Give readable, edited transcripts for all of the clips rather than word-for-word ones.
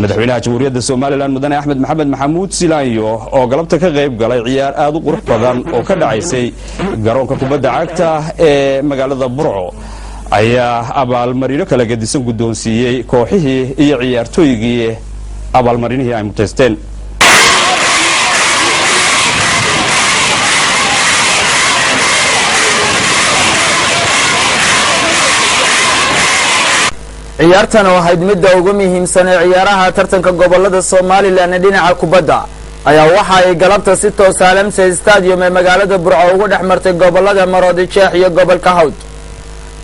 Madaxweynaha Jamhuuriyadda Somaliland, Mudane Axmed Maxamed Maxamuud Silaanyo, oo galabta ka qayb galay ciyaar aad u qurux badan oo ka dhacaysay garoonka kubadda cagta ee magaalada Burco, ayaa abaalmarino kala gedisan guddoonsiiyey kooxihii iyo ciyaartooygii abaalmarinihii ay mutaysteen. Ciyaartan oo ahayd midda ugu muhiimsan ee ciyaaraha tartanka gobolada Somaliland ee dhinaca kubadda ayaa waxa ay galabta si toosa Alamsey Stadium ee magaalada Burco ugu dhex martay gobolada Maroodi Jeex iyo gobolka Hawd.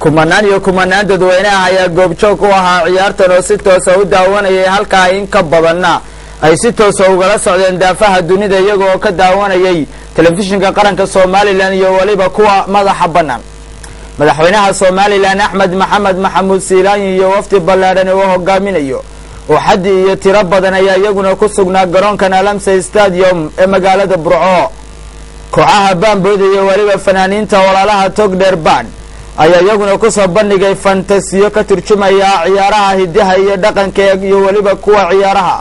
Kumanaan iyo kumanaan dadweyneah ayaa goobjoog u ahaa ciyaartan oo si toosa u daawanayay, halkaa in ka badanna ay si toosa ugala socdeen daafaha dunida, iyaga oo ka daawanayay telefishinka qaranka Somaliland iyo weliba kuwa madaxa bannaan. Madaxweynaha Somaliland Axmed Maxamed Maxamuud Siilaanyi iyo wafdi ballaadhan uu hogaaminayo oo xaddi iyo tiro badan ayaa iyaguna ku sugnaa garoonkan Alamsey Stadium ee magaalada Burco. Kooxaha baanbooda iyo weliba fanaaniinta walaalaha Togdheer Band ayaa iyaguna kusoo bandhigay fantasiyo ka turjumaya ciyaaraha hidaha iyo dhaqanka iyo weliba kuwa ciyaaraha.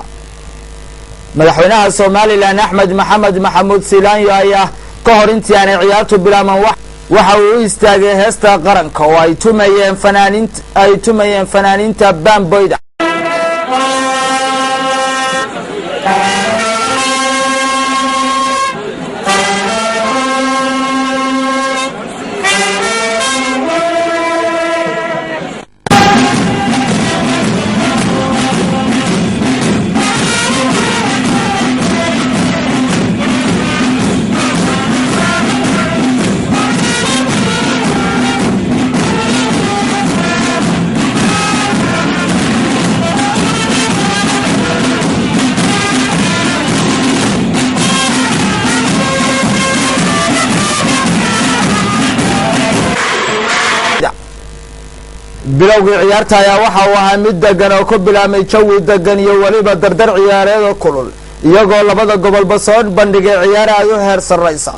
Madaxweynaha Somaliland Axmed Maxamed Maxamuud Siilaanyo ayaa ka hor intii aanay ciyaartu bilaaban waxa uu u istaagay heesta qaranka oo ay tumayeen fanaaniinta baamboyda. Bilowgii ciyaarta ayaa waxa uu ahaa mid degan oo ku bilaabmay jawi degan iyo weliba dardar ciyaareed oo kulul, iyagoo labada gobolba soo bandhigay ciyaar aad u heer sarraysa.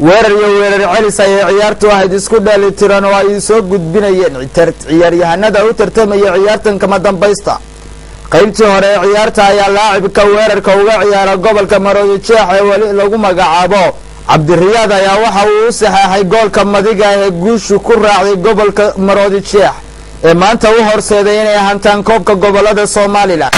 Weerar iyo weerar celis ayay ciyaartu ahayd isku dheeli tiran oo ay soo gudbinayeen ciyaaryahanada u tartamaya ciyaartan kama dambaysta. Qaybtii hore ee ciyaarta ayaa laacibka weerarka uga ciyaara gobolka Maroodi Jeex ee weli lagu magacaabo Cabdiriyaad ayaa waxa uu u saxeexay goolka madiga ee guushu ku raacday gobolka Maroodi Jeex ee maanta u horseeday inay hantaan koobka gobolada Somaliland.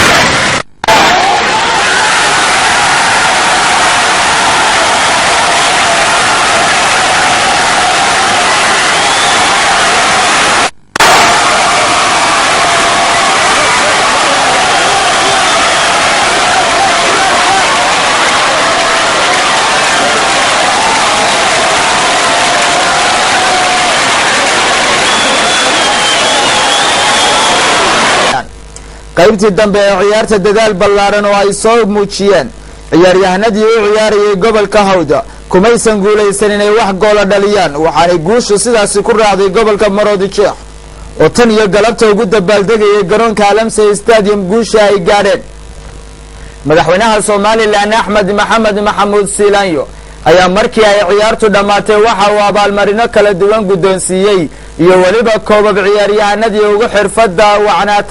Qaybtii dambe ee ciyaarta dadaal ballaaran oo ay soo muujiyeen ciyaaryahanadii u ciyaarayay gobolka Hawda kumaysan guulaysan inay wax goola dhaliyaan, waxaanay guushu sidaasi ku raacday gobolka Maroodi Jeex oo tan iyo galabta ugu dabaaldegayay garoonka Alamsey Stadium guusha ay gaadheen. Madaxweynaha Somaliland Axmed Maxamed Maxamuud Siilaanyo ayaa markii ay ciyaartu dhammaatay waxa uu abaalmarino kala duwan guddoonsiiyey iyo weliba koobab ciyaaryahanadii ugu xirfadda wacnaa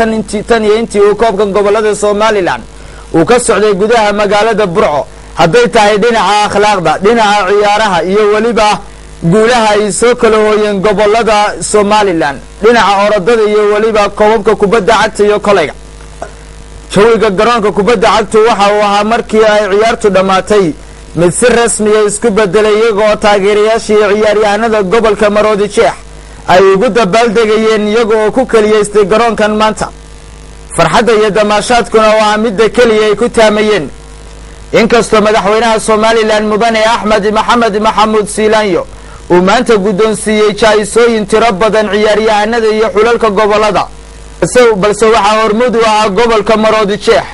tan iyo intii uu koobkan gobolada Somaliland uu ka socday gudaha magaalada Burco, hadday tahay dhinaca akhlaaqda, dhinaca ciyaaraha iyo weliba guulaha ay soo kala hooyeen gobolada Somaliland, dhinaca orodada iyo weliba koobabka kubadda cagta iyo kolayga. Jawiga garoonka kubadda cagtu waxa uu ahaa markii ay ciyaartu dhammaatay mid si rasmiya isku bedelay, iyagoo taageerayaashii ciyaaryahanada gobolka Maroodi Jeex ay ugu dabaaldegayeen iyaga oo ku keliyaystay garoonkan maanta. Farxadda iyo damaashaadkuna waa midda keliya ay ku taamayeen. Inkastoo madaxweynaha Somaliland, Mudane Axmed Maxamed Maxamuud Siilaanyo, uu maanta guddoonsiiyey jaa-isooyin tiro badan ciyaaryahanada iyo xulalka gobolada, balse waxaa hormuud u ahaa gobolka Maroodi Jeex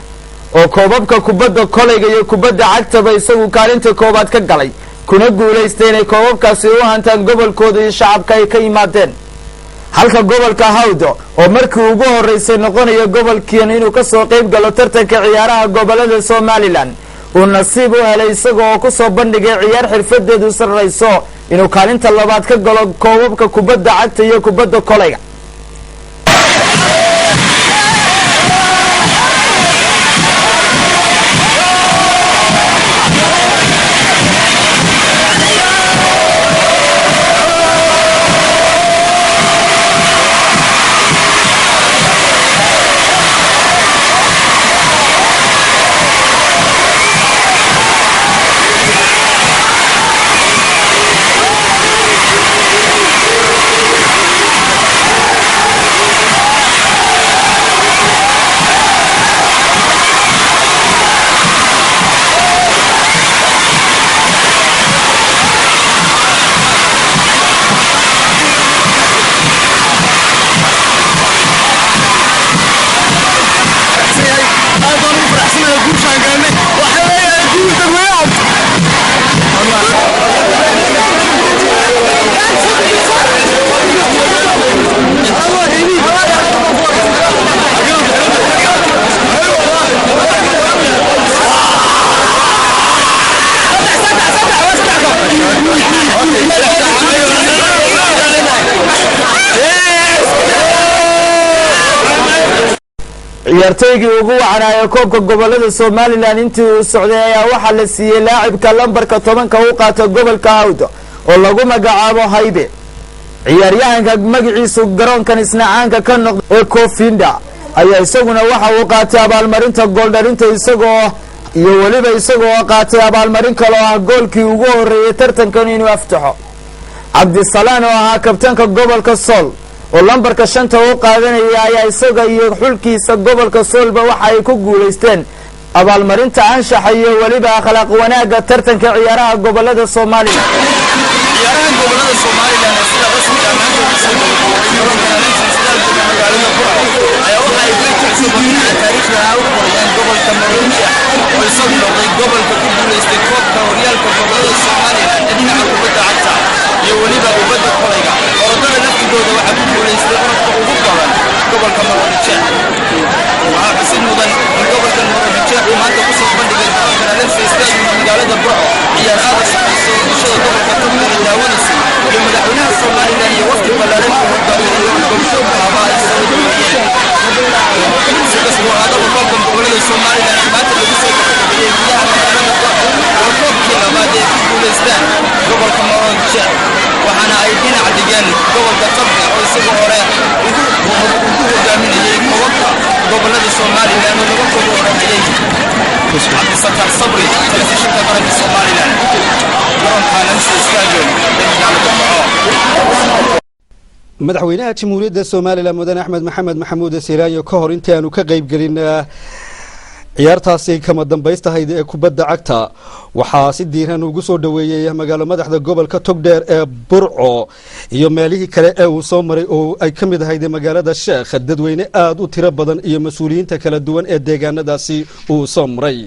oo koobabka kubadda kolayga iyo kubadda cagtaba isagu kaalinta koowaad ka galay, kuna guulaystay inay koobabkaasi u hantaan gobolkooda iyo shacabka ay ka yimaadeen, halka gobolka Hawdo oo markii ugu horeysay noqonaya gobolkiin inuu kasoo qayb galo tartanka ciyaaraha gobolada Somaliland uu nasiib u helay, isaga oo kusoo bandhigay ciyaar xirfadeedu sarrayso, inuu kaalinta labaad ka galo koobabka kubadda cagta iyo kubadda kolayga. Ciyaartoygii ugu wacnaayo koobka gobolada Somalilan intii uu socday ayaa waxaa la siiyey laacibka lambarka 10-ka u qaata gobolka Hawd oo lagu magacaabo Haybe. Ciyaaryahanka magaciisu garoonkan isna caanka ka noqday ee Kofinda ayaa isaguna waxa uu qaatay abaalmarinta gooldhalinta, isagoo iyo weliba isagoo qaatay abaalmarin kaloo ah goolkii ugu horreeyey tartankan inuu aftaxo. Cabdisalaan oo ahaa kabtanka gobolka Sool oo lambarka 5-ta u qaadanaya ayaa isaga iyo xulkiisa gobolka Soolba waxa ay ku guulaysteen abaalmarinta anshaxa iyo weliba akhlaaq wanaagga tartanka ciyaaraha gobolada Somalilan. Ciyaarahan gobolada Somalilan ee sida rasmiga maanta ugu soo gabagaboobay garoonka Alensi Stadium ee magaalada Burco ayaa waxa ay geed cusub oo dhinaca taariikhda ah u qorayaan gobolka Maroodijeex, oo isagu noqday gobolka ku guulaystay koobka horyaalka gobolada Somalilan ee dhinaca kubadda cagta iyo weliba kubadda kolayga. Orodada laftigooda waxaa ku guulaystay orodka ugu badan gobolka Maroodijeex. Waxaa xusid mudan in gobolkan Maroodijeex uu maanta ku soo bandhigay garoonka Alensi Stadium ee magaalada Burco ciyaar aad u sarreyso oo bulshada gobolka Togdheer ay daawanaysay, iyo madaxweynaha Somalilan iyo wafdi ballaaran uu hogaaminayo goobjoogka haba ay soo dhaweeyeen. Si kastoo aadaba, koobkan gobolada Somalilan ee maanta lagu soo gabagabeeyey gudaha magaalada Burco waa koobkii labaad ee ku guulaystaan gobolka Maroodijeex, waxaana ay dhinac dhigeen gobolka Togdheer oo isaga hore ugu hogaaminayay koobabka gobolada Somalilan oo laba koob oo horeeyey. Cabdisatar Sabri, Telefishinka Qaranka Somalilan, garoonka Alensi Stadium ee magaalada Burco. Madaxweynaha Jamhuuriyadda Somalilan, mudane Axmed Maxamed Maxamuud Silaanyo, ka hor intii aanu ka qaybgelin ciyaartaasi kama dambaystahayd ee kubadda cagta, waxaa si diiran ugu soo dhoweeyey magaalo madaxda gobolka Togdheer ee Burco iyo meelihii kale ee uu soo maray oo ay ka mid ahayd magaalada Sheekh dadweyne aada u tiro badan iyo mas-uuliyiinta kala duwan ee deegaanadaasi uu soo maray.